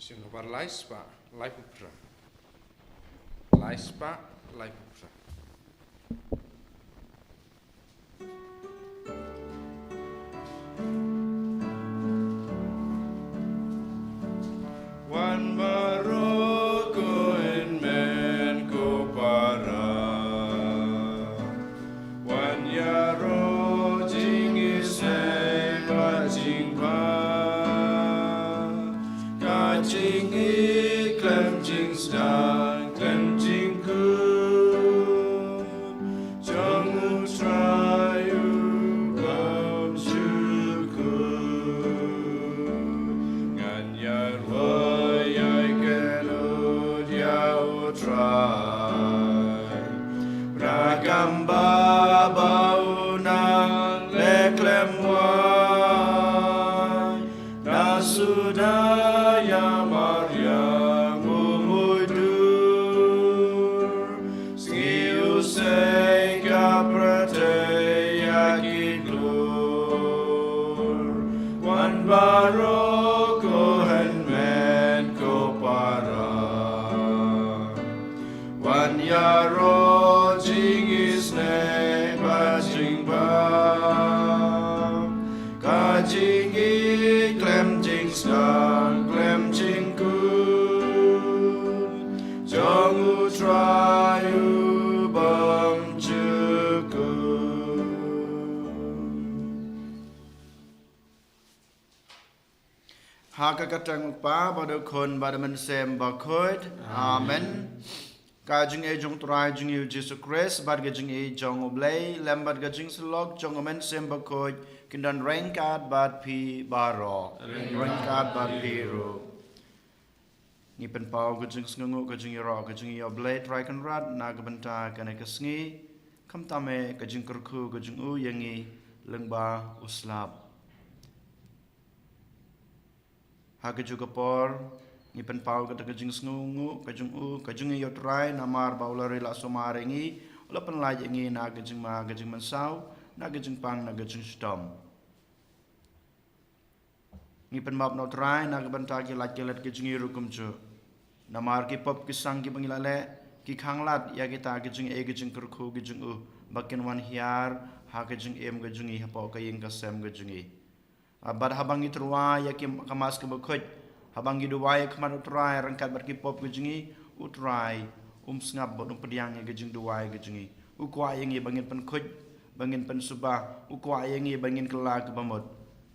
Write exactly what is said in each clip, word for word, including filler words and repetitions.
Jingkhawbar lai spah laiphew phra. Lai spah laiphew phra. Wan baroh ko hynmen ko para. Wan ïaroh jingisnei bad jingbha. Ka jingïeit khlem jingsdang khlem jingkut jong U Trai u bym ju kut. Ngan ïaroh ïa kane ïa U Trai. Bad kumba ba u nang leh khlem wai. Da suda ïa mariang u mudui. Sngi u sei ka pyrthei ïa ki klur. Wan baroh ko hynmen ko para. Wan ïaroh jingisnei bad jingbha. Ka jingïeit khlem jingsdang khlem jingkut jong U Trai u bym ju kut. Ha ka kyrteng U Kpa bad U Khun bad U Mynsiem Bakhuid. Amen. Ka jingïeit jong U Trai jong ngi U Jisu Khrist bad ka jingïeit jong U Blei lem bad ka jingsyllok jong U Mynsiem Bakhuid kin don ryngkat bad phi baroh. Ryngkat bad phi ruh. Ngi pynpaw ka jingsngewnguh ka jingïaroh ka jingïa U Blei Trai Kynrad na ka bynta kane ka sngi. Khamtam eh ka jingkyrkhu ka jong u ïa ngi lyngba u slap. Ha kajuh ka por ngi pynpaw kata ka jingsngewnguh ka jong u ka jong ngi ïa U Trai namar ba u la ri la sumar ïa ngi, u la pynlait ïa ngi na ka jingma ka jingmynsaw, na ka jingpang na ka jingshitom. Ngi pynbap na U Trai na ka bynta ki lait ki let ki jong ngi ruh kumjuh. Namar ki pop ki sang kiba ngi la leh ki khanglad ïa kita ki jingeh ki jingkyrkhu ki jong u ba kin wan hiar ha ka jingim ka jong ngi hapoh ka ïing ka sem ka jong ngi. Bad haba ngi tyrwa ïa ki, ka Mass kaba khuid, haba ngi duwai ha khmat U Trai ryngkat bad ki pop ka jong ngi, U Trai um sngap bad um pdiang ïa ka jingduwai ka jong ngi. U kwah ïa ngi ba ngin pynkhuid, ba ngin pynsuba, u kwah ïa ngi ba ngin kylla kaba mut.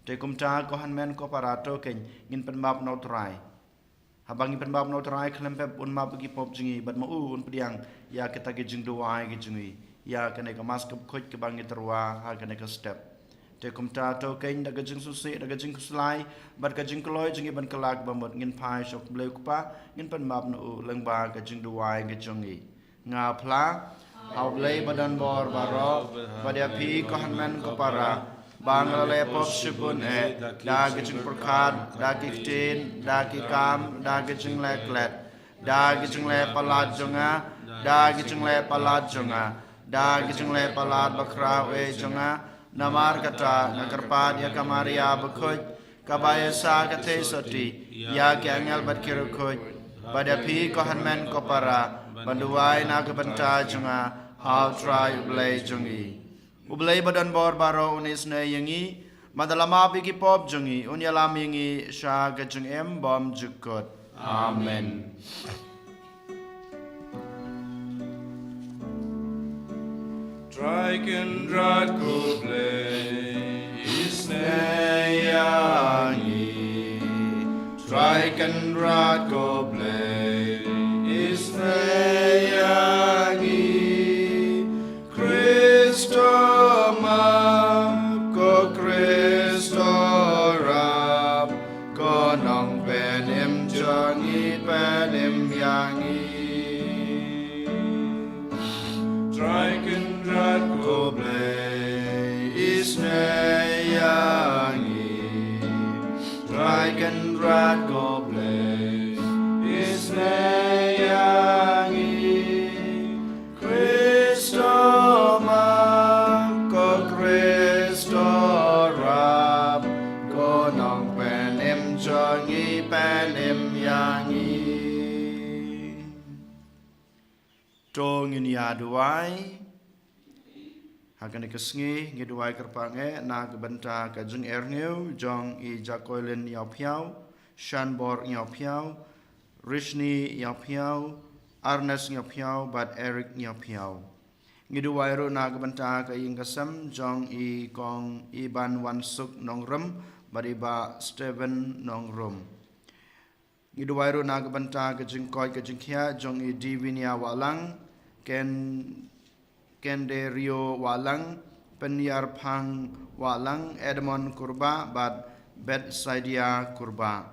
Te kumta ko hynmen ko para to keiñ ngin pynbap na U Trai. Haba ngi pynbap na U Trai khlem pep un map ïa ki pop jong ngi bad ma u un pdiang ïa kita ki jingduwai ki jong ngi ïa kane ka Mass kaba khuid kaba ngi tyrwa ha kane ka step. Te kumta to keiñ da ka jingsngewsih da ka jingkhuslai bad ka jingkloi jong ngi ban kylla kaba mut ngin phai sha U Blei U Kpa ngin pynbap na u lyngba ka jingduwai ka jong ngi. Nga phla ha U Blei ba don bor baroh, bad ïa phi ko hynmen ko para, ba nga la leh pop shibun eh, da ki jingpyrkhat, da ki ktien, da ki kam, da ki jingleh klet, da ki jingleh palat jong nga, da ki jingleh palat jong nga, da ki jingleh palat bakhraw eh jong nga, namar kata nga kyrpad ïa ka Maria bakhuid, kaba ïa sa ka theisotti ïa ki angel bad ki riewkhuid, bad ïa phi ko hynmen ko para, ban duwai na ka bynta jong nga ha U Trai U Blei jong ngi. U Blei ba don bor baroh un isnei ïa ngi, bad da la map ïa ki pop jong ngi un ïalam ïa ngi sha ka jingim bymjukut. Kut. Amen. Trai Kynrad ko Blei isnei ïa ngi. Trai Kynrad ko Blei isnei ïa ngi. Khrist to map, ko Khrist to rap, ko Nongpynim jong ngi pynim ïa ngi. Trai Kynrad ko Blei isnei ïa ngi. Trai Kynrad ko Blei isnei ïa ngi. Khrist to map, ko Khrist to rap, ko Nongpynim jong ngi pynim ïa Ngin ïa duwai. Ha kane ka sngi ngi duwai kyrpang eh na ka bynta ka jingerngew jong i Jakoilin Ïawphiaw, Shanbor Ïawphiaw, Rishni Ïawphiaw, Arnes Ïawphiaw bad Eric Ïawphiaw. Ngi duwai ruh na ka bynta ka ïing ka sem jong i Kong Iban Wansuk Nongrum bad i Bah Steven Nongrum. Ngi duwai ruh na ka bynta ka jingkoit ka jingkhiah jong i Divinia Wahlang, Ken Kenderio Wahlang, Penyarphang Wahlang, Edmond Kurbah bad Bethsaidia Kurbah.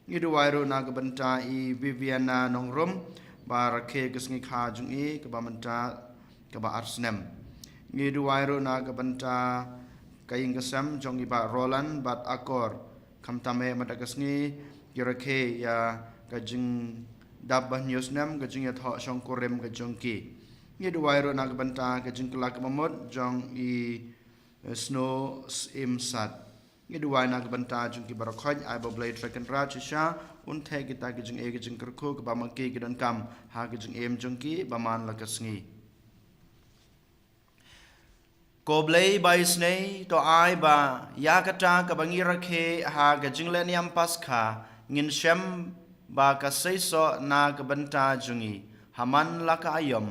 Ngi duwai ruh na ka bynta i Viviana Nongrum ba rakhe ka sngi kha jong i kaba mynta kaba ar snem. Ngi duwai ruh na ka bynta ka ïing ka sem jong i Bah Roland bad Akor. Khamtam eh mynta ka sngi ki rakhe ïa ka jingdap ba hynñiew snem ka jingïathoh shongkurim ka jong ki. Ngi duwai ruh na ka bynta ka jingkylla kaba mut jong i, eh, Snow Syiem Sat. Ngi duwai na ka bynta jong ki baroh khoit, ai ba U Blei Trai Kynrad shisha un theh kita ki jingeh ki jingkyrkhu kaba ma ki ki donkam ha ka jingim jong ki ba man la ka sngi. Ko Blei ba isynei, to ai ba ïa kata kaba ngi rakhe ha ka jingleh niam Paskha ngin shem ba ka seisoh na ka bynta jong ngi ha man la ka aïom.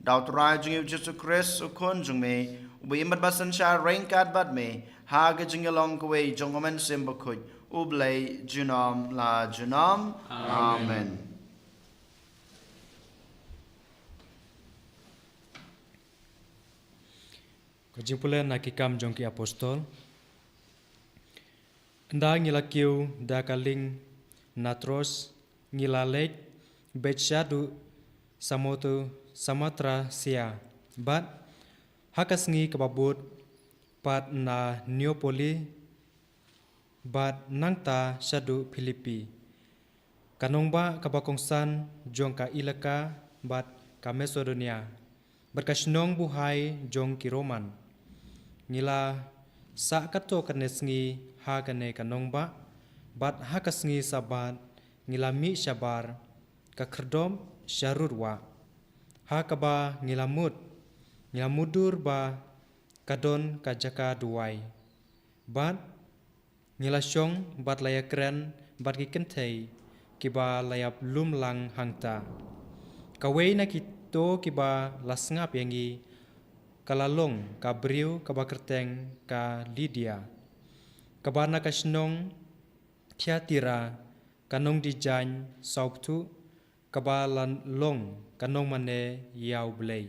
Da U Trai jong ngi U Jisu Khrist U Khun jong me, uba im bad ba synshar ryngkat bad me ha ka jingïalong kawei jong U Mynsiem Bakhuid, U Blei junom la junom. Amen. Amen. Ka jingpule na Ki Kam jong ki Apostol. Ynda ngi la kiew da ka lieng na Troas, ngi la leit beit shaduh Samotu Samothracia, bad ha ka sngi kaba bud pat na Neapoli, bad nangta shaduh Philippi, ka nongbah kaba kongsan jong ka Ilaka bad ka Masedonia, bad ka shnong buhai jong ki Roman. Ngi la sah katto katne sngi ha kane ka nongbah, bad ha ka sngi Sabbath ngi la mih shabar ka khyrdop sha rud wah, ha kaba ngi la mut, ngi la mutdur ba ka don ka jaka duwai. Bad ngi la shong bad la ïakren bad ki kynthei kiba la ïap lum lang hangta. Kawei na kito kiba la sngap ïa ngi ka la long ka briew kaba kyrteng ka Lidia, kaba na ka shnong Thiatira, ka nongdijaiñ sawpthuh, kaba la long ka nongmane ïa U Blei.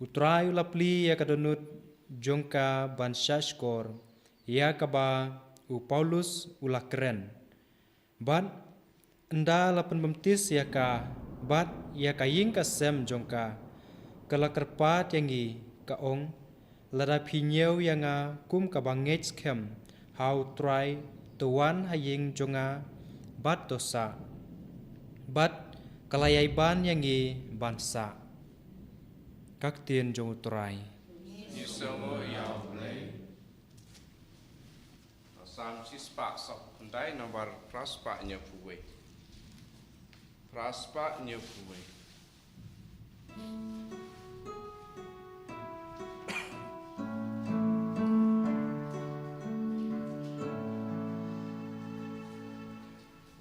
U Trai u la plie ïa ka dohnud jong ka ban shahshkor ïa kaba u Paulus u la kren. Bad ynda la pynbaptis ïa ka bad ïa ka ïing ka sem jong ka, ka la kyrpad ïa ngi, ka ong, lada phi ñiew ïa nga kum kaba ngeit skhem ha U Trai, to wan ha ïing jong nga bad to sah. Bad ka la ïai ban ïa ngi ban sah. Ka ktien jong U Trai. Ngi sngewnguh ïa U Blei. Salm shispah sawphew khyndai, nombar phra spah hynñiewphew wei. Phra spah hynñiewphew wei.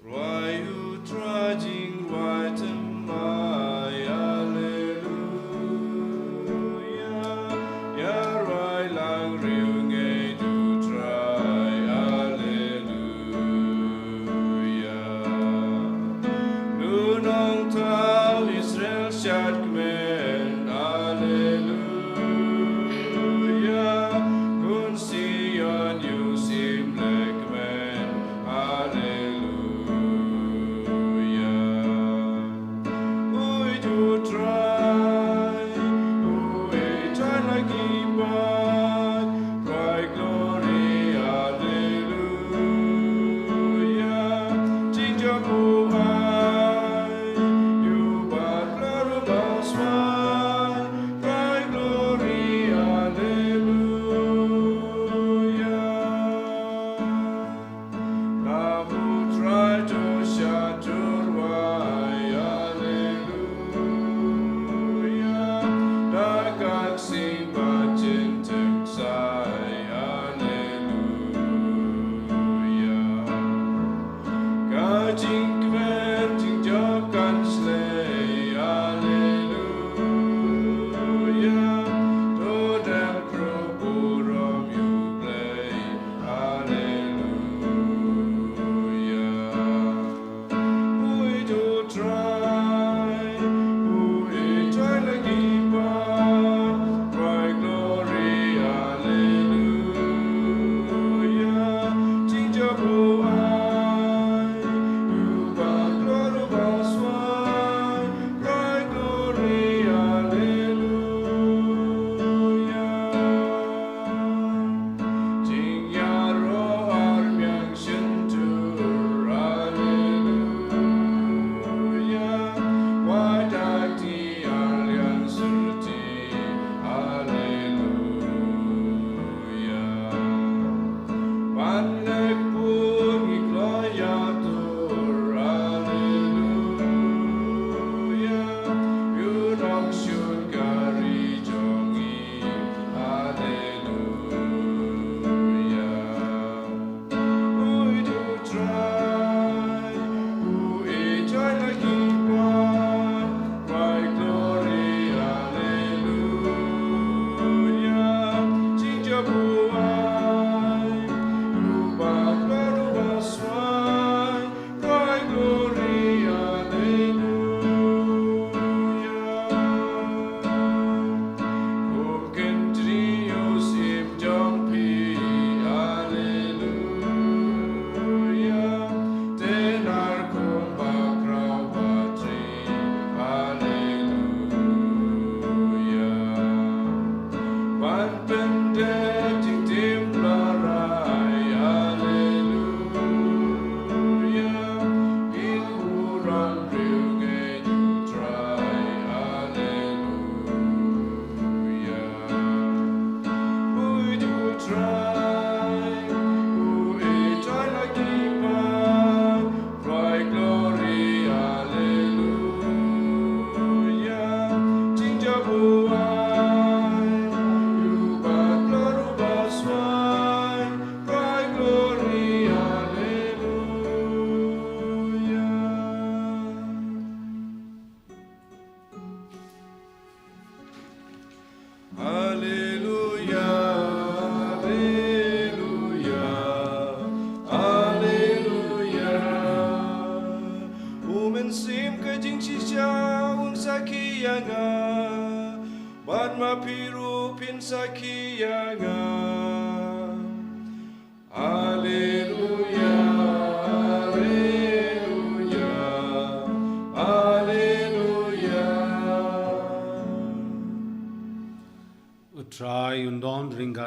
Rwai U Trai jingrwai thymmai, Alleluia. Ïa rwai lang riewngeit U Trai, Alleluia. Nongthaw Israel shad kmen,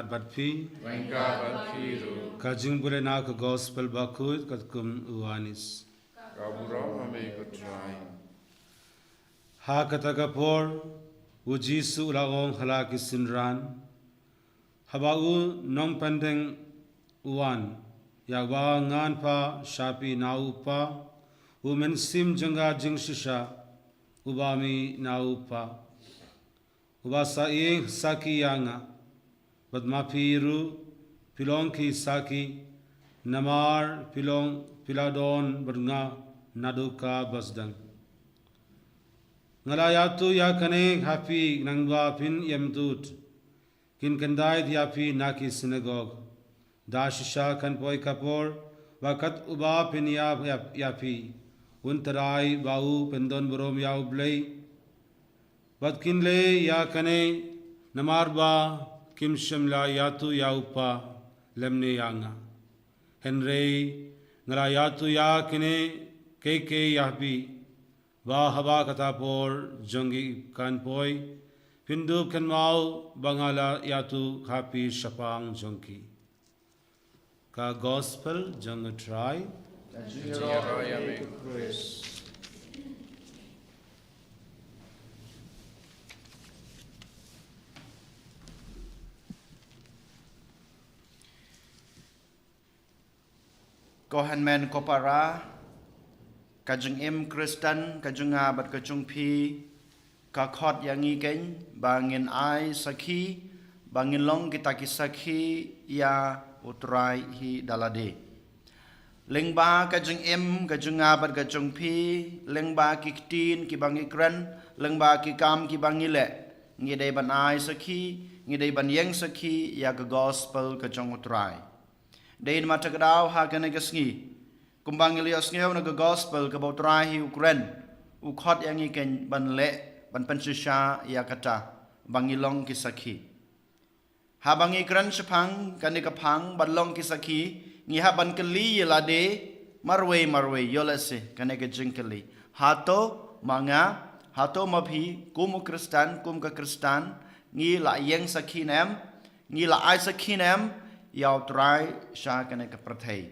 bad phi. Ryngkat bad phi ruh. Ka jingbulei na ka Gospel Bakhuid katkum u Ïoannis. Ka burom ha me ko Trai. Ha kata ka por, u Jisu u la ong ha la ki synran, haba u nongpyndeng u wan, ïa uba ngan phah sha phi na u Kpa, u Mynsiem jong ka jingshisha, uba mih na u Kpa, uba sa ïeng sakhi ïa nga. Bad ma phi ruh phi long ki sakhi, namar phi long, phi la don bad nga naduh ka basdang. Nga la ïathuh ïa kane ha phi nangba phin ïamdud. Kin kyndait ïa phi na ki synagog. Da shisha kan poi ka por, ba kat uba phin ïa, ïa, ïa phi, un trai ba u pyndon burom ïa u Blei. Bad kin leh ïa kane, namar ba kim shym la ïathuh ïa u Kpa, lymne ïa nga. Hynrei nga la ïathuh ïa kine kiei kiei ïa phi, ba haba kata por jong ki kan poi, phin dup kynmaw ba nga la ïathuh ha phi shaphang jong ki. Ka Gospel jong u Trai. Ka jingïaroh ïa me ko Khrist. Ko hynmen ko para, ka jingim Khristan ka jong nga bad ka jong phi, ka khot ïa ngi keiñ ba ngin ai sakhi, ba ngin long kita ki sakhi ïa u Trai hi da lade. Lyngba ka jingim ka jong nga bad ka jong phi, lyngba ki ktien kiba ngi kren, lyngba ki kam kiba ngi leh, ngi dei ban ai sakhi, ngi dei ban ïeng sakhi ïa ka Gospel ka jong u Trai. Dei namar kata ka daw ha kane ka sngi, kumba ngi la ïohsngew na ka Gospel kaba u Trai hi u kren, u khot ïa ngi keiñ ban leh, ban pynshisha ïa kata, ba ngi long ki sakhi. Haba ngi kren shaphang kane ka phang ban long ki sakhi, ngi hap ban kylli ïa lade marwei marwei, ïoh lehse kane ka jingkylli. Hato ma nga, hato ma phi, kum u Khristan, kum ka Khristan, ngi la ïeng sakhi ne em, ngi la ai sakhi ne em ïa u Trai sha kane ka pyrthei.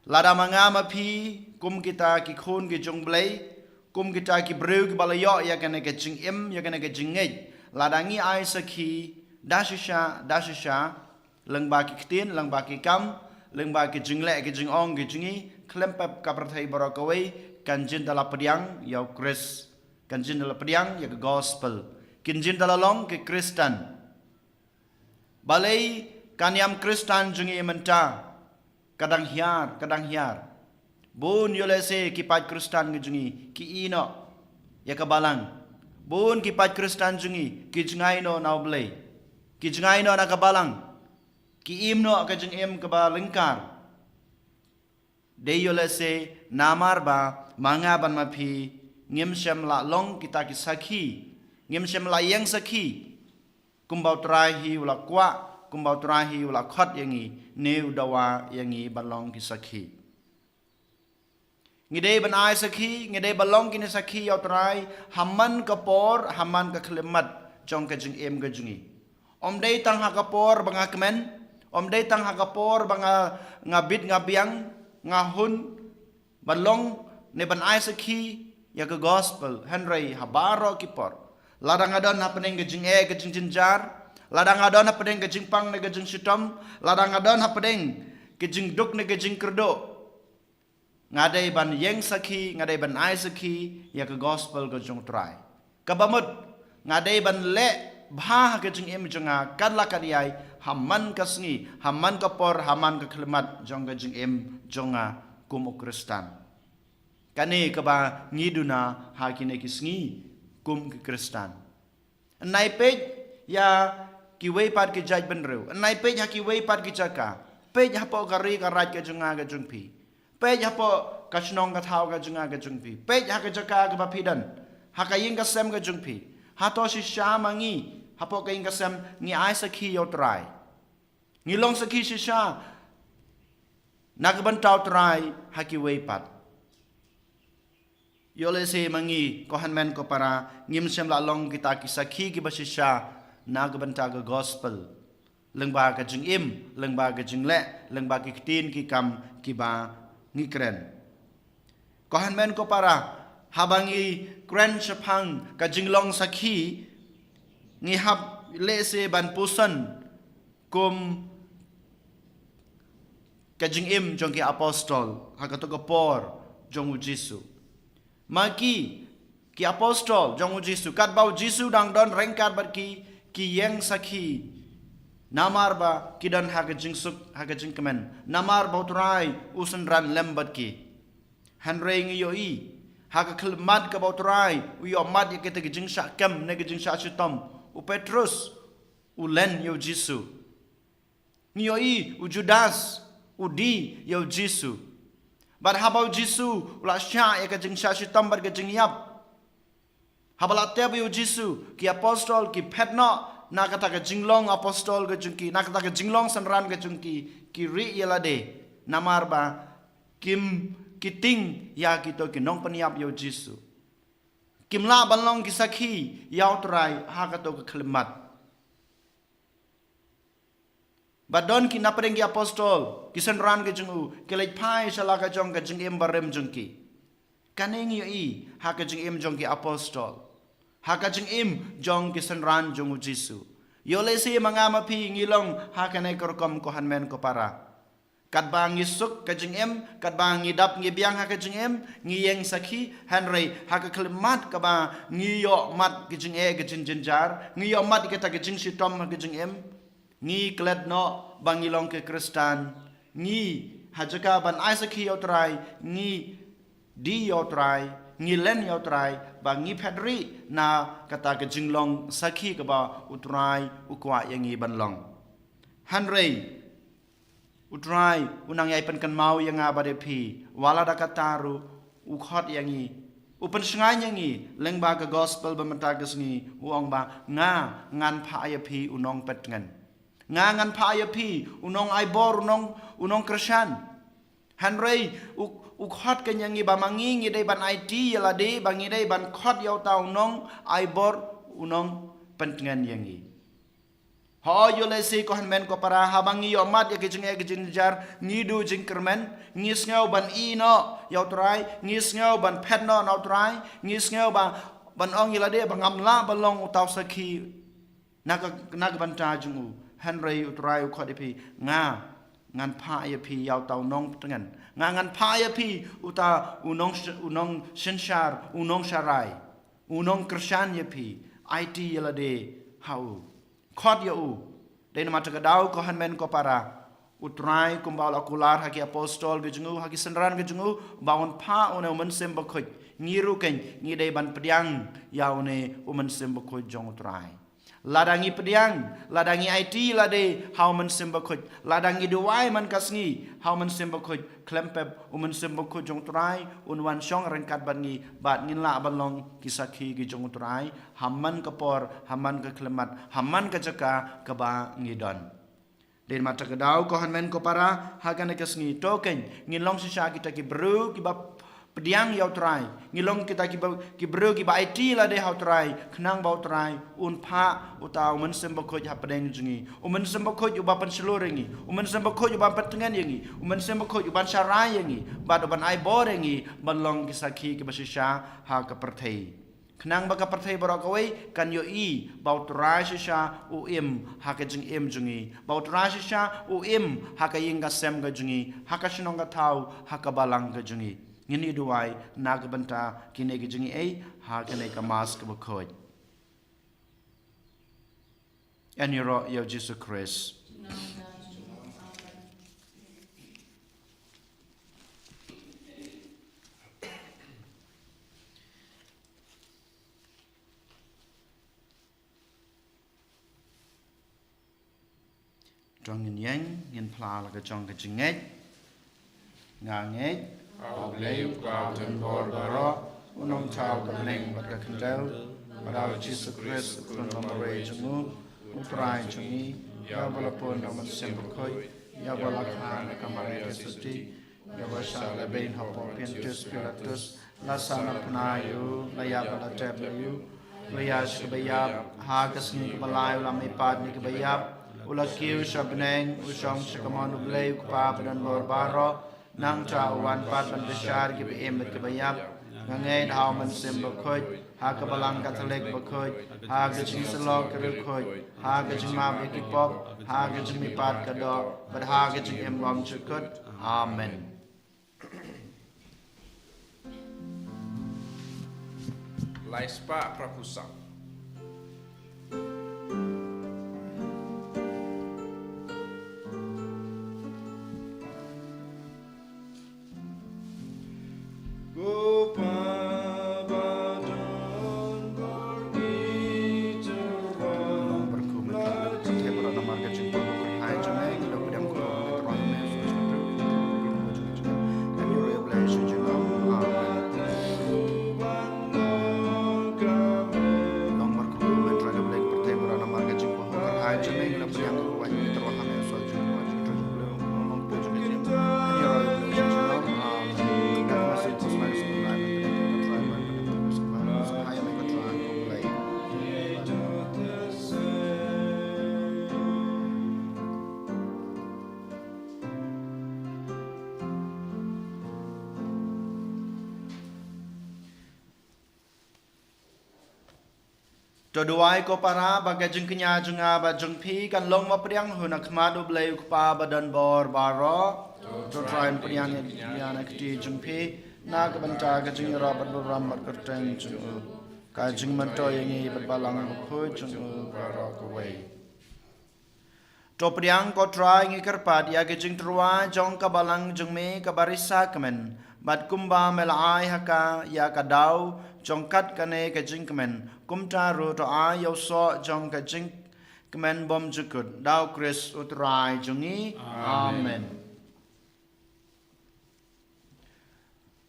Lada ma nga ma phi, kum kita ki khun ki jong u Blei, kum kita ki briew kiba la ïoh ïa kane ka jingim, ïa kane ka jingngeit, lada ngi ai sakhi da shisha, da shisha, lyngba ki ktien, lyngba ki kam, lyngba ki jingleh, ki jingong ki jong ngi, khlem pep ka pyrthei baroh kawei kan jin da la pdiang ïa u Khrist, kan jin da la pdiang ïa ka Gospel, kin jin da la long ki Khristan. Balei ka niam Khristan jong ngi mynta ka dang hiar, ka dang hiar? Bun ïoh lehse ki paid Khristan ki jong ngi ki ïehnoh ïa ka Balang. Bun ki paid Khristan jong ngi ki jngai noh na u Blei, ki jngai noh na ka Balang, ki im noh ka jingim kaba lyngkar. Dei ïoh lehse namar ba ma nga bad ma phi ngim shym la long kita ki sakhi, ngim shym la ïeng sakhi kumba u Trai hi u la kwah, kumba u Trai hi u la khot ïa ngi, ne u dawa ïa ngi ban long ki sakhi. Ngi dei ban ai sakhi, ngi dei ban long kine sakhi ïa u Trai ha man ka por, ha man ka khyllipmat jong ka jingim ka jong ngi. Ym dei tang ha ka por ba nga kmen, ym dei tang ha ka por ba nga, nga bit nga biang, nga hun ban long ne ban ai sakhi ïa ka Gospel, hynrei ha baroh ki por. Lada nga don hapdeng ka jingeh ka jingjynjar, lada nga don hapdeng ka jingpang ne ka jingshitom, lada nga don hapdeng ka jingduk ne ka jingkyrduh, nga dei ban ïeng sakhi, nga dei ban ai sakhi ïa ka Gospel ka jong u Trai. Kaba mut, nga dei ban leh bha ha ka jingim jong nga kat la kat ïai, ha man ka sngi, ha man ka por, ha man ka khyllipmat jong ka jingim jong nga kum u Khristan. Kane kaba ngi duna ha kine ki sngi kum ki Khristan. Nai peit ïa kiwei pat ki jaitbynriew. Nai peit ha kiwei pat ki jaka. Peit hapoh ka ri ka raij ka jong nga ka jong phi. Peit hapoh ka shnong ka thaw ka jong nga ka jong phi. Peit ha ka jaka kaba phi don, ha ka ïing ka sem ka jong phi. Hato shisha ma ngi hapoh ka ïing ka sem ngi ai sakhi ïa u Trai? Ngi long sakhi shisha na ka bynta u Trai ha kiwei pat? Ïoh lehse ma ngi, ko hynmen ko para, ngim shym la long kita ki sakhi kiba shisha na ka bynta ka Gospel. Lyngba ka jingim, lyngba ka jingleh, lyngba ki ktien ki kam kiba ngi kren. Ko hynmen ko para, haba ngi kren shaphang ka jinglong sakhi, ngi hap lehse ban puson kum ka jingim jong ki apostol ha kato ka por jong u Jisu. Ma ki, ki apostol jong u Jisu, katba u Jisu dang don ryngkat bad ki, ki ïeng sakhi. Namar ba ki don ha ka jingsuk, ha ka jingkmen. Namar ba u Trai u synran lem bad ki. Hynrei ngi ïohi ha ka khyllipmat kaba u Trai u ïohmat ïa kita ki jingshah kem ne ki jingshah shitom, u Petrus u len ïa u Jisu. Ngi ïohi u Judas u die ïa u Jisu. Bad haba u Jisu u la shah ïa ka jingshah shitom bad ka jingïap, haba la tep ïa u Jisu, ki apostol ki phet noh na kata ka jinglong apostol ka jong ki, na kata ka jinglong synran ka jong ki, ki rieh ïa lade. Namar ba kim, ki tieng ïa kito ki nongpynïap ïa u Jisu. Kim lah ban long ki sakhi ïa u Trai ha kato ka khyllipmat. Bad don ki napdeng ki apostol, ki synran ka jong u, ki leit phai sha la ka jong ka jingim barim jong ki. Kane ngi ïohi ha ka jingim jong ki apostol, ha ka jingim jong ki synran jong u Jisu. Ïoh lehse ma nga ma phi ngi long ha kane ka rukom, ko hynmen ko para. Katba ngi suk ka jingim, katba ngi dap ngi biang ha ka jingim, ngi ïeng sakhi, hynrei ha ka khyllipmat kaba ngi ïohmat ki jingeh ki jingjynjar, ngi ïohmat kita ki jingshitom ha ka jingim, ngi klet noh ba ngi long ki Khristan. Ngi, ha jaka ban ai sakhi ïa u Trai, ngi die ïa u Trai, ngi len ïa u Trai, ba ngi phet rieh na kata ka jinglong sakhi kaba u Trai u kwah ïa ngi ban long. Hynrei u Trai u nang ïai pynkynmaw ïa nga bad ïa phi, wat la da kata ruh u khot ïa ngi, u pynshngaiñ ïa ngi lyngba ka gospel ba mynta ka sngi, u ong ba nga ngan phah ïa phi u nongpyntngen. Nga ngan phah ïa phi u nongaibor, u nong, u nongkyrshan. Hynrei u, u khot keiñ ïa ngi ba ma ngi ngi dei ban aiti ïa lade, ba ngi dei ban khot ïa uta u nongaibor, u nongpyntngen ïa ngi. Hooid, ïoh lehse ko hynmen ko para, haba ngi ïohmat ïa ki jingeh ki jingjynjar, ngi duh jingkyrmen, ngi sngew ban ïehnoh ïa u Trai, ngi sngew ban phet noh na u Trai, ngi sngew ba, ban ong ïa lade ba ngam lah ban long uta u sakhi na ka, na ka bynta jong u. Hynrei u Trai u khot ïa phi, nga ngan phah ïa phi ïa uta u nongpyntngen. Nga ngan phah ïa phi uta u nong, u nongsynshar, u nongsharai, u nongkyrshan ïa phi. Aiti ïa lade ha u. Khot ïa u. Dei namar kata ka daw ko hynmen ko para, u Trai kumba u la kular ha ki apostol ki jong u, ha ki synran ki jong u, ba un phah une u Mynsiem Bakhuid. Ngi ruh keiñ ngi dei ban pdiang ïa une u Mynsiem Bakhuid jong u Trai. Lada ngi pdiang, lada ngi aiti lade ha u Mynsiem Bakhuid, lada ngi duwai man ka sngi ha u Mynsiem Bakhuid, khlem pep u Mynsiem Bakhuid jong u Trai un wan shong ryngkat bad ngi, bad ngin lah ban long ki sakhi ki jong u Trai ha man ka por, ha man ka khyllipmat, ha man ka jaka kaba ngi don. Dei namar kata ka daw ko hynmen ko para, ha kane ka sngi to keiñ ngin long shisha kita ki briew kiba pdiang ïa u Trai. Ngin long kita kiba, ki briew kiba aiti lade ha u Trai, khnang ba u Trai un phah uta u Mynsiem Bakhuid hapdeng jong ngi. U Mynsiem Bakhuid uba pynshlur ïa ngi, u Mynsiem Bakhuid uba pyntngen ïa ngi, u Mynsiem Bakhuid uban sharai ïa ngi, bad uban ai bor ïa ngi ban long ki sakhi kiba shisha ha ka pyrthei. Khnang ba ka pyrthei baroh kawei kan ïohi ba u Trai shisha u im ha ka jingim jong ngi, ba u Trai shisha u im ha ka ïing ka sem ka jong ngi, ha ka shnong ka thaw, ha ka balang ka jong ngi. Ngin ïa duwai na ka bynta kine ki jingaiei ha kane ka Mass kaba khuid. Ïaroh ïa u Jisu Khrist. To ngin ïeng, ngin phla la ka jong ka jingngeit. Nga ngeit ha U Blei U Kpa uba donbor baroh, u nongthaw ka bneng bad ka khyndew, bad ha U Jisu Khrist u khun bymmarwei jong u, U Trai jong ngi, ïa uba la pun da u Mynsiem Bakhuid, ïa uba la kha na ka Maria Theisotti, ïa uba shah lehbeiñ hapoh Pontius Pilatus, la sahnarphna ïa u, la ïap bad la tep ïa u, u la ïaid sha kaba ïap, ha ka sngi kaba lai u la mihpat na ki baïap, U la kiew sha bneng, u shong sha kamon U Blei U Kpa badonbor baroh. Nangta u wan pat ban bishar ïa kiba im bad kiba ïap. Nga ngeit ha U Mynsiem Bakhuid, ha ka Balang Katholik bakhuid, ha ka jingïasyllok ki riewkhuid, ha ka jingmap ïa ki pop, ha ka jingmihpat ka doh, bad ha ka jingim bymjukut. Amen. Lai spah phra phew saw. To duwai ko para ba ka jingkñia jong nga bad jong phi kan long ba pdiang hun ha khmat U Blei U Kpa badonbor baroh. To Trai pdiang ïa ka kti jong phi na ka bynta ka jingïarap bad burom bad kyrteng jong u. Ka jingmyntoi ïa ngi bad Balang Bakhuid jong u baroh kawei. To pdiang ko Trai, ngi kyrpad ïa ka jingtyrwa jong ka Balang jong me kaba risa kmen, bad kumba me la ai ha ka ïa ka daw jong kat kane ka jingkmen, kumta ruh to ai ïa u soh jong ka jingkmen bymjukut, da U Khrist U Trai jong ngi. Amen. Amen.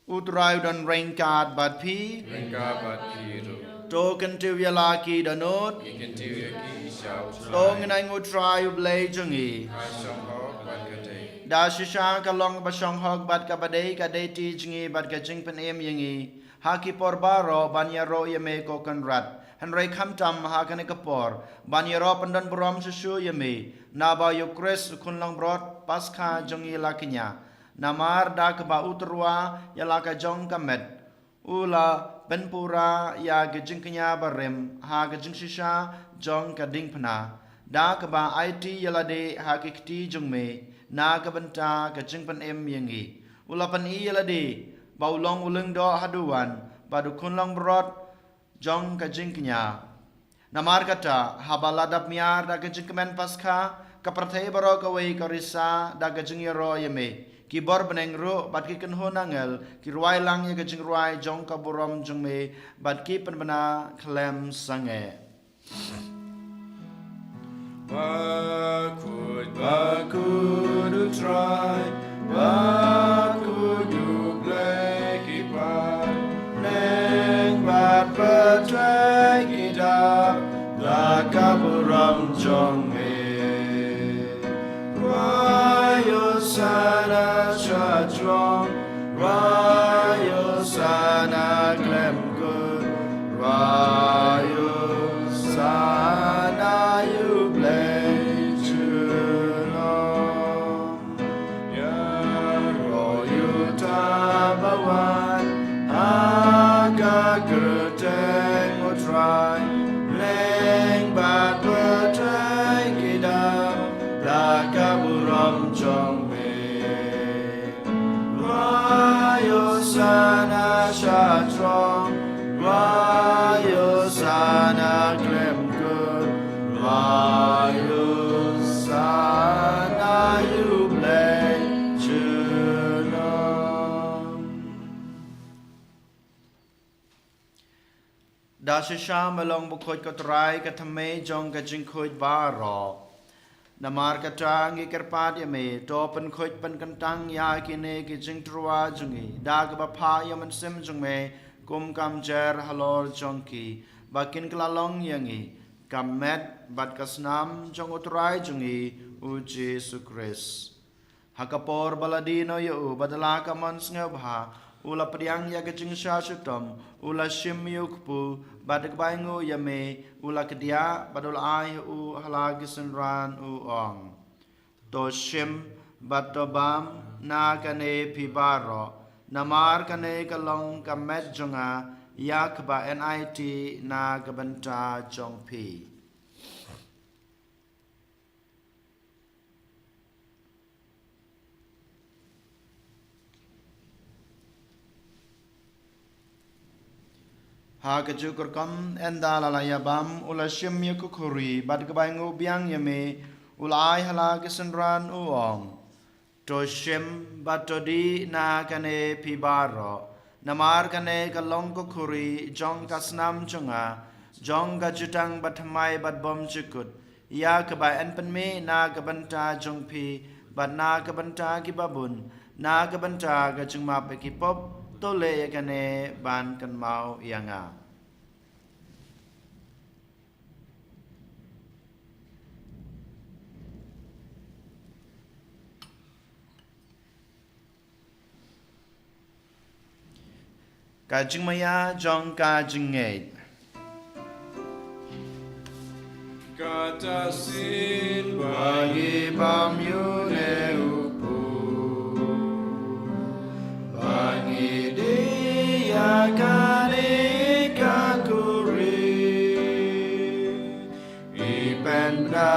U Trai u don ryngkat bad phi. Ryngkat bad phi ruh. To kyntiew ïa la ki dohnud. Ngi kyntiew ïa ki sha U Trai. To ngin ai ïa U Trai U Blei jong ngi. Ka shong hok bad ka dei. Da shisha ka long kaba shong hok bad kaba dei, ka dei ti jong ngi bad ka jingpynim ïa ngi ha ki por baroh ban ïaroh ïa me ko Kynrad. Hynrei khamtam ha kane ka por ban ïaroh pyndonburom shuh shuh ïa me, naba ïa U Khrist U Khun Langbrot Paskha jong ngi la kñia. Namar da kaba u tyrwa ïa la ka jong ka met, u la pynpura ïa ka jingkñia barim ha ka jingshisha jong ka diengphna, da kaba aiti ïa lade ha ki kti jong me na ka bynta ka jingpynim ïa ngi. U la pyni ïa lade ba u long u lyngdoh haduh wan bad U Khun Langbrot jong ka jingkñia. Namar kata, haba la dap miar da ka jingkmen Paskha, ka pyrthei baroh kawei ka risa da ka jingïaroh ïa me. Ki bor bneng ruh bad ki kynhun angel ki rwai lang ïa ka jingrwai jong ka burom jong me, bad ki pynbna khlem sangeh. Bakhuid, bakhuid U Trai, bakhuid U Blei ki paid, bneng bad pyrthei ki dap da ka burom jong me. Rwai Hosana sha jrong, rwai Hosana khlem kut, rwai Hosana ïa U Blei junom. Ïaroh ïa uta ba wan ha ka kyrteng U Trai, bneng bad pyrthei ki dap da ka burom jong me. Rwai Hosana sha jrong, rwai Hosana khlem kut, rwai Hosana ïa U Blei junom. Da shisha me long bakhuid ko Trai, ka thymmei jong ka jingkhuid baroh. Namar kata ngi kyrpad ïa me, to pynkhuid pynkyntang ïa kine ki jingtyrwa jong ngi da kaba phah ïa U Mynsiem jong me kum ka mynsiem halor jong ki, ba kin kylla long ïa ngi ka met bad ka snam jong U Trai jong ngi U Jisu Khrist. Ha ka por ba la die noh ïa u, bad da la ka mon sngewbha, u la pdiang ïa ka jingshah shitom, u la shim ïa u kpu, bad da kaba ainguh ïa me, u la kdiah, bad u la ai ha u ha la ki synran, u ong: To shim, bad to bam na kane phi baroh, namar kane ka long ka met jong nga, ïa kaba yn aiti na ka bynta jong phi. Ha kajuh ka rukom, ynda la la ïa bam, u la shim ïa ka khuri, bad da kaba ainguh biang ïa me, u la ai ha la ki synran, u ong: To shim, bad to dih na kane phi baroh, namar kane ka long ka khuri jong ka snam jong nga, jong ka jutang bathymmai bad bymjukut, ïa kaba yn pynmih na ka bynta jong phi, bad na ka bynta ki babun, na ka bynta ka jingmap ïa ki pop. To leh ïa kane ban kynmaw ïa nga. Ka jingmaïa jong ka jingngeit. Kata shisien ba ngi bam ïa une u kpu, ba ngi dih ïa kane ka khuri, ngi pynbna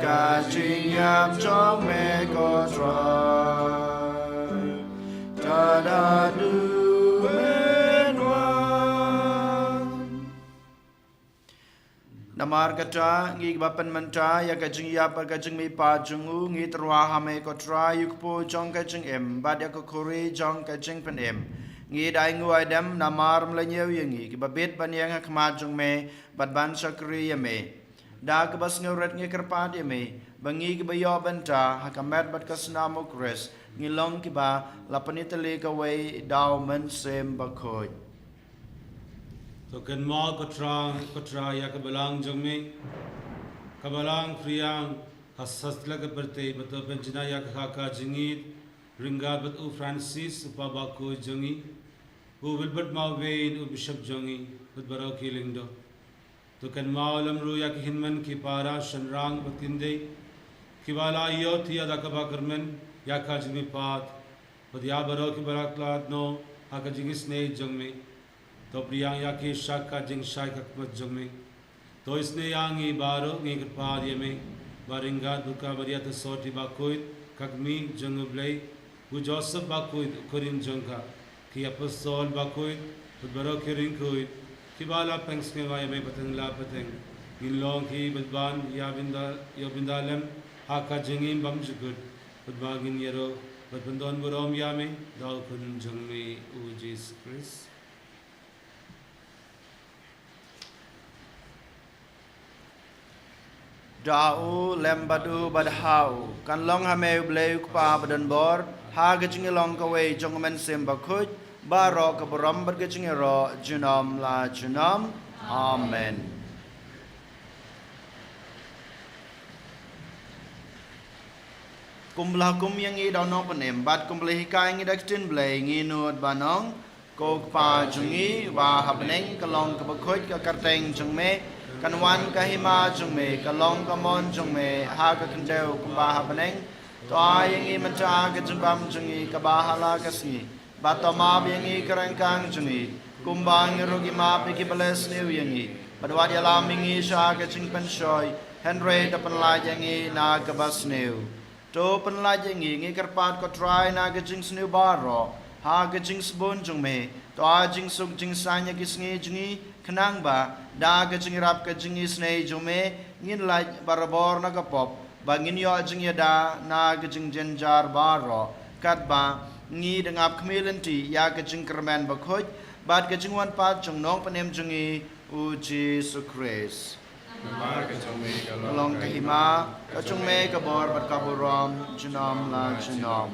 ka jingïap jong me ko Trai, tad haduh men wan. Namar kata, ngi kiba pynmynta ïa ka jingïap bad ka jingmihpat jong u, ngi tyrwa ha me ko Trai, u kpu jong ka jingim, bad ïa ka khuri jong ka jingpynim. Ngi da ainguh aidem namar me la ñiew ïa ngi, kiba bit ban ïeng ha khmat jong me, bad ban shakri ïa me. Da kaba sngewrit ngi kyrpad ïa me, ba ngi kiba ïoh bynta ha ka met bad ka snam u Khrist, ngi long kiba la pynïatylli kawei da u Mynsiem Bakhuid. To kynmaw ko Trai, ko Trai ïa ka balang jong me, ka balang Phriang ha satlak ka pyrthei, bad to pynjngai ïa ka ha ka jingïeit ryngkat bad u Francis, u Papa bakhuid jong ngi, u Wilbert Mawbein, u Bishop jong ngi, bad baroh ki lyngdoh. To kynmaw lem ruh ïa ki hynmen ki para shynrang bad kynthei, kiba la ïohthiah da kaba kyrmen ïa ka jingmihpat, bad ïa baroh kiba la khlad noh ha ka jingisynei jong me. To pdiang ïa ki sha ka jingshai khakmat jong me. To isynei ïa ngi baroh, ngi kyrpad ïa me, ba ryngkat bad ka Maria Theisotti bakhuid, ka kmie jong u Blei, u Joseph bakhuid, u khuid jong ka, ki apostol bakhuid, bad baroh ki riewkhuid, kiba la pynsngew ïa me pateng la pateng, ngin long ki bad ban ïa bynta, ïa bynta lem ha ka jingim bymjukut, bad ba ngin ïaroh bad pyndonburom ïa me da u Khun jong me u Jisu Khrist. Da u, lem bad u, bad ha u, kan long ha me u Blei u Kpa badonbor, ha ka jinglong kawei jong u Mynsiem Bakhuid, baroh ka burom bad ka jingïaroh junom la junom. Amen. Kumba la hukum ïa ngi da u Nongpynim, bad kumba la hikai ïa ngi da ka ktien Blei, ngin nud ban ong: Ko Kpa jong ngi uba ha bneng, ka long kaba khuid ka kyrteng jong me, kan wan ka hima jong me, ka long ka mon jong me ha ka khyndew kumba ha bneng. To ai ïa ngi mynta ka jingbam jong ngi kaba ha la ka sngi, bad to map ïa ngi ki ryngkang jong ngi, kumba ngi ruh ngi map ïa kiba la sniew ïa ngi, bad wat ïalam ïa ngi sha ka jingpynshoi, hynrei to pynlait ïa ngi na kaba sniew. To pynlait ïa ngi, ngi kyrpad ko Trai, na ka jingsniew baroh, ha ka jingsbun jong me. To ai jingsuk jingsaiñ ïa ki sngi jong ngi, khnang ba da ka jingïarap ka jingisynei jong me, ngin lait barabor na ka pop, ba ngin ïoh jingïada na ka jingjynjar baroh, katba ngi da ngap khmih lynti ïa ka jingkyrmen bakhuid bad ka jingwan pat jong u Nongpynim jong ngi, u Jisu Khrist. Namar ka jong me ka long ka hima, ka jong me ka bor bad ka burom junom la junom.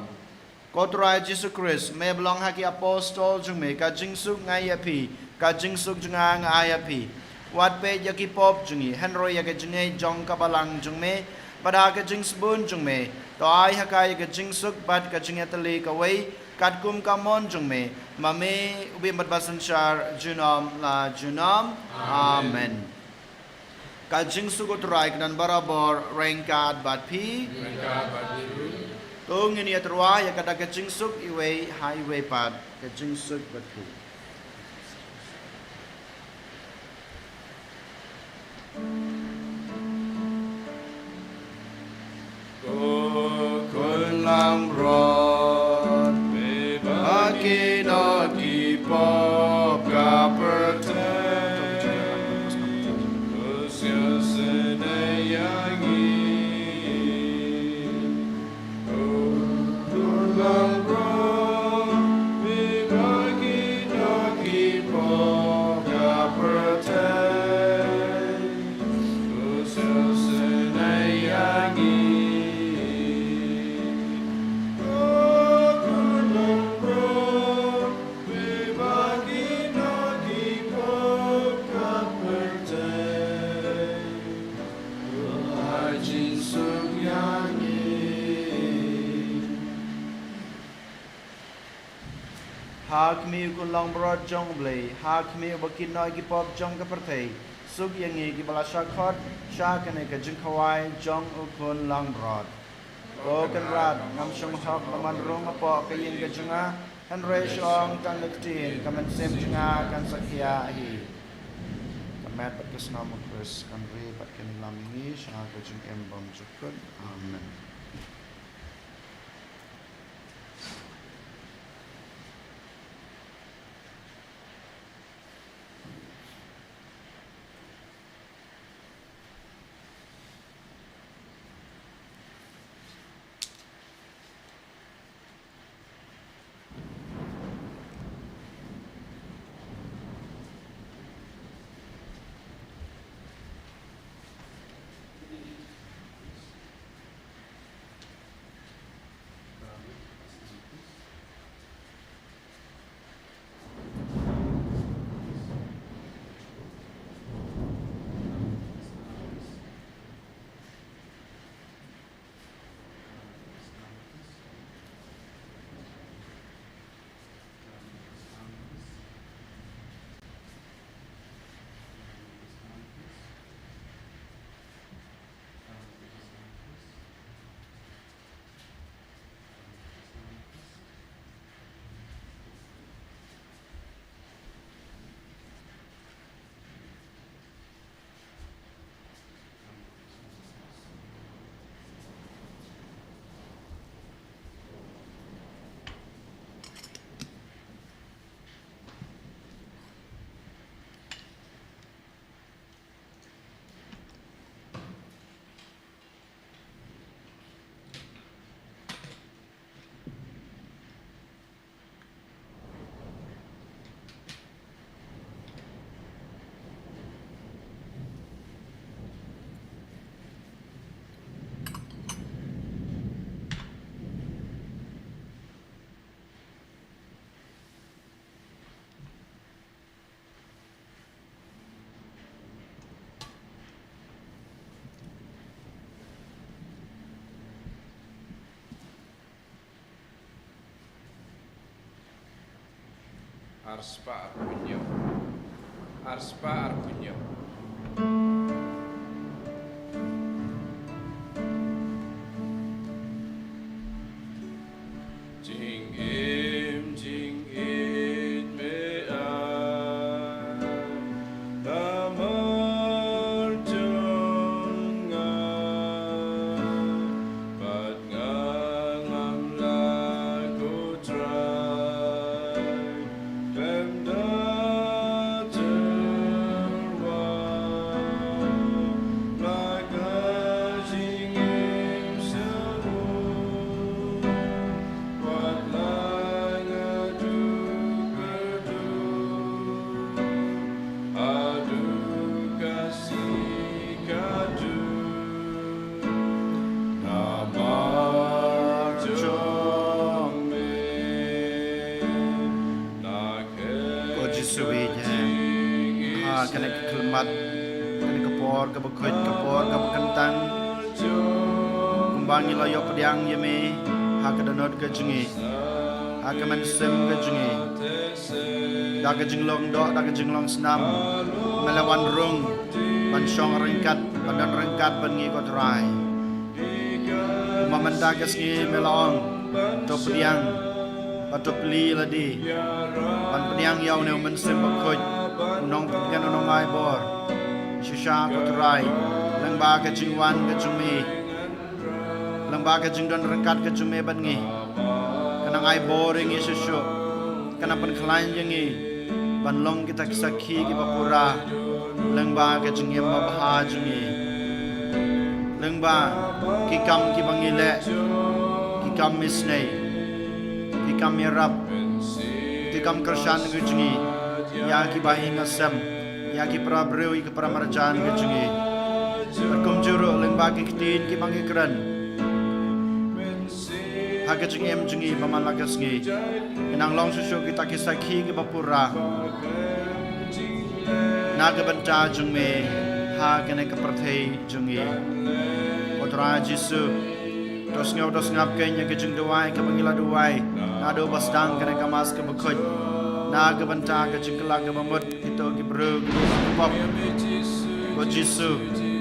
Ko Trai Jisu Khrist, me ba la ong ha ki apostol jong me: Ka jingsuk nga ai ïa phi, ka jingsuk jong nga nga ai ïa phi. Wat peit ïa ki pop jong ngi, hynrei ïa ka jingngeit jong ka balang jong me, bad ha ka jingsbun jong me, to ai ha ka ïa ka jingsuk bad ka jingïatylli kawei, katkum ka mon jong me, ma me u bym bad ba synshar junom la junom. Amen. Ka jingsuk U Trai kan don barabor ryngkat bad phi. Ryngkat bad phi ruh. To ngin ïa tyrwa ïa kata ka jingsuk iwei ha iwei pat, ka jingsuk bad phi. Ko Khun Langbrot, me ba ki doh ki pop ka pyrthei, to sngewsynei ïa ngi. Ha khmih U Khun Langbrot jong U Blei, ha khmih uba kit noh ïa ki pop jong ka pyrthei, suk ïa ngi kiba la shah khot sha kane ka jingkhawai jong U Khun Langbrot. Ko Kynrad, ngam shym hok ban wan rung hapoh ka ïing ka jong nga, hynrei shu ong tang da ka ktien, ka mynsiem jong nga kan sa khiah hi. Ka met bad ka snam U Khrist kan ri bad kan ïalam ïa ngi sha ka jingim bymjukut. Amen. Arspah arphew hynñiew. Arspah arphew hynñiew. Jingim jingïeit me ai namar jong nga, bad nga ngam lah, ko Trai, khlem da tyrwa, la ka jingim sha u, wat la nga duk kyrduh, haduh ka sngi ka duk, namar jong me. Ko Jisu, ïeit ha kane ka khyllipmat, kane ka por kaba khuid, ka por kaba kyntang, kumba ngi la ïoh pdiang ïa me ha ka dohnud ka jong ngi. ha ka mynsiem ka jong ngi. Da ka jinglong doh, da ka jinglong snam, me la wan rung ban shong ryngkat, ban don ryngkat bad ngi, ko Trai. Kumba mynta ka sngi me la ong, to pdiang, bad to plie lade, ban pdiang ïa une u Mynsiem Bakhuid, u nongpynïaid, u nongai bor. Shisha, ko Trai, lyngba ka jingwan ka jong me, lyngba ka jingdon ryngkat ka jong me bad ngi, ka nang ai bor ïa ngi shuh shuh, ka nang pynkhlaiñ ïa ngi ban long kita ki sakhi kiba pura lyngba ka jingim babha jong ngi, lyngba ki kam kiba ngi leh, ki kam isynei, ki kam ïarap, ki kam kyrshan ka jong ngi ïa ki bahaïing sem, ïa ki para briew, ïa ki para marjan ka jong ngi. Bad kumjuh ruh lyngba ki ktien kiba ngi kren ha ka jingim jong ngi ba man la ka sngi, kin nang long shuh shuh kita ki sakhi kiba pura na ka bynta jong me ha kane ka pyrthei jong ngi. Ko Trai Jisu, to sngew, to sngap kein ïa ka jingduwai kaba ngi la duwai naduh ba sdang kane ka Mass kaba khuid, na ka bynta ka jingkylla kaba mut kito ki briew kiba pop. Ko Jisu,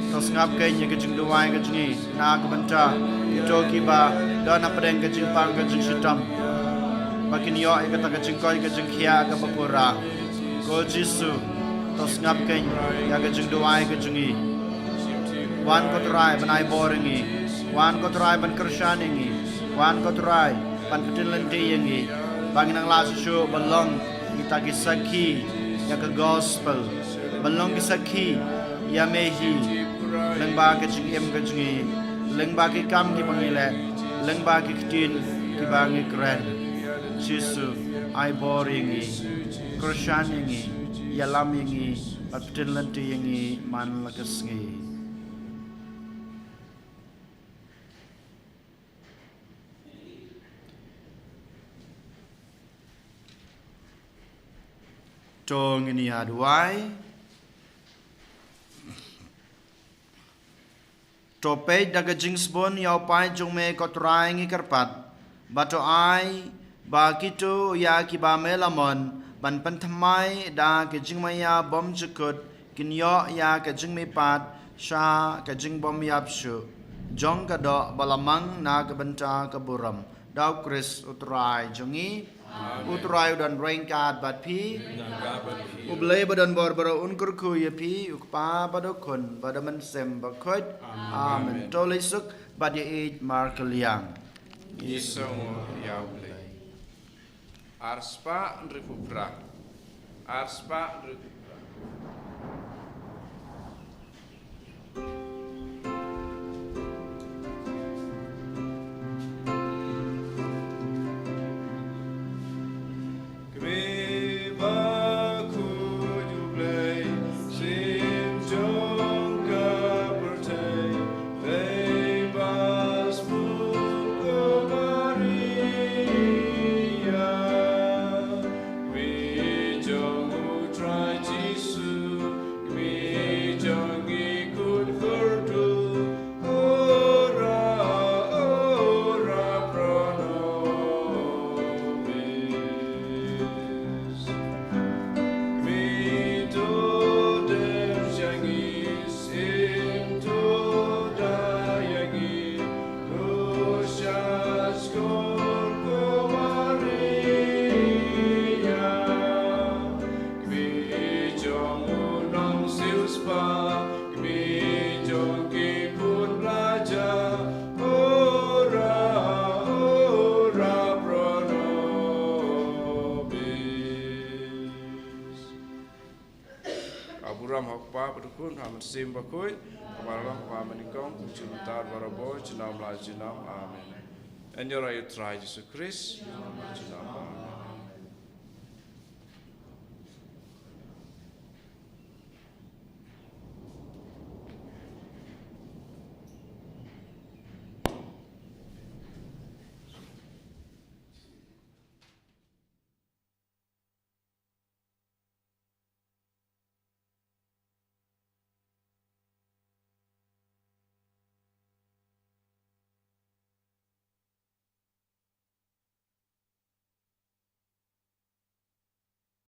to sngap kein ïa ka jingduwai ka jong ngi na ka bynta kito kiba don hapdeng ka jingpang ka jingshitom, ba kin ïoh ïa kata ka jingkoit ka jingkhiah kaba pura. Ko Jisu, to sngap kein ïa ka jingduwai ka jong ngi. Wan, ko Trai, ban ai bor ïa ngi. Wan, ko Trai, ban kyrshan ïa ngi. Wan, ko Trai, ban pynlynti ïa ngi, ba ngin nang lah shuh shuh ban long kita ki sakhi ïa ka gospel, ban long ki sakhi ïa me hi, lyngba ka jingim ka jong ngi, lyngba ki kam kiba ngi leh, lyngba ki ktien kiba ngi kren. Jisu, ai bor ïa ngi, kyrshan ïa ngi, ïalam ïa ngi, bad pynlynti ïa ngi man la ka sngi. To ngin ïa duwai. To peit da ka jingsbun ïa u paid jong me, ko Trai, ngi kyrpad, ba to ai ba kito ïa kiba me la mon ban pynthymmai da ka jingmaïa bymjukut kin ïoh ïa ka jingmihpat sha ka jingbymïap shuh jong ka doh ba la mang na ka bynta ka burom. Da U Khrist U Trai jong ngi. Amen. U Trai u don ryngkat bad phi. Ryngkat bad phi. U Blei ba don bor baroh un kyrkhu ïa phi, U Kpa bad U Khun bad U Mynsiem Bakhuid. Amen. Amen. To leit suk bad ïa ïeit markylliang. Ngi sngewnguh ïa U Blei. Arspah hynriewphew phra. Arspah hynriewphew phra. Kmie bakhuid U Blei, shim jong ka pyrthei, dei ba sbun ko Maria. Kmie jong U Trai Jisu, kmie jong ngi khun kyrduh, ora, ora pro nobis. Kmie to dem sha ngi, shim to da ïa ngi, Ka burom ha U Kpa bad U Khun bad U Mynsiem Bakhuid, kumba la long, kumba mynnyngkong, kumjuh mynta, barabor, junom la junom. Amen. Yn ïaroh ïa U Trai Jisu Khrist.